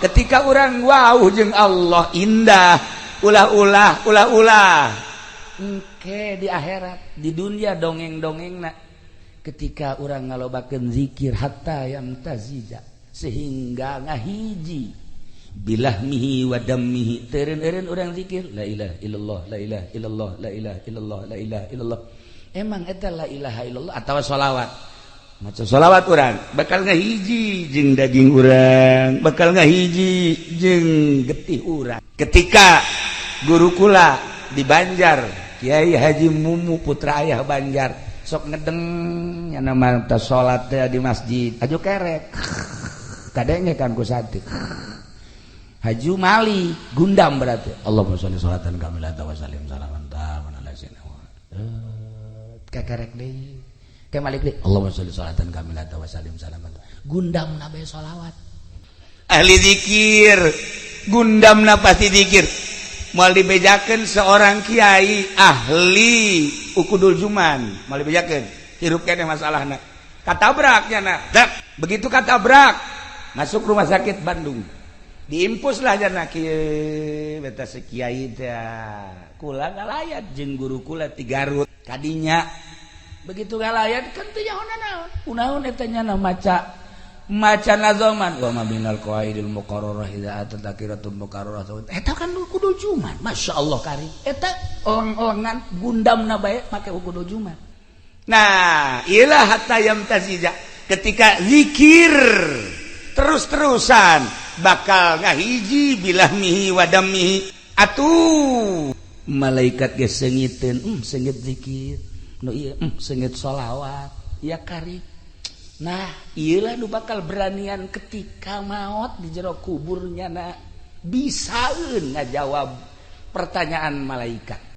Ketika orang wow jeung Allah indah, ulah-ulah, ulah-ulah. Engke di akhirat, di dunia dongeng-dongeng na. Ketika orang ngalobakeun zikir hatta yamtazija, sehingga ngahiji bilahmihi wa dammihi, teureun-eureun urang zikir la ilaha illallah, la ilaha illallah, la ilaha illallah, la ilaha illallah. Emang eta la ilaha illallah atawa sholawat, maca sholawat urang bakal ngahiji jeung daging urang, bakal ngahiji jeung getih urang. Ketika guru kula di Banjar, Kiai Haji Mumu, putra ayah Banjar, sok ngedeng nyana mah salat teh di masjid aju kerek kadenge kan ku santri. Haju mali gundam, berarti Allahumma sholli sholatan kamilatan wa sallim salaman taman ala sayyidina Muhammad. Kekerek deui, ke malik deui, Allahumma sholli sholatan kamilatan wa sallim salaman. Gundam nabe sholawat, ahli zikir gundamna pasti zikir. Moal dibejakeun seorang kiai ahli ukudul juman, moal dibejakeun hirup keneh masalahna. Katabrak nyana dak, begitu katabrak masuk rumah sakit Bandung, diimpus lah jana kieu. Beta sekiai teh kula ngalayat jeung guru kula ti Garut kadinya. Begitu ngalayat kan teu nyaho naon kunaon eta nyana maca maca nazoman wa ma binal qawaidil muqarrarah idza atat nakiratul muqarrarah. Eta kan kudu juman, Masya Allah kari eta eleng-elengan gundamna bae make kudu juman. Nah, ilah hatta yamtazija, ketika zikir terus-terusan bakal ngahiji bilahmihi wa dammihi. Atuh malaikat ge seungiteun, seungit zikir nu ieu, seungit sholawat ya kari. Nah, iyalah nu bakal beranian ketika maut di jero kuburnya na bisaeun ngajawab pertanyaan malaikat.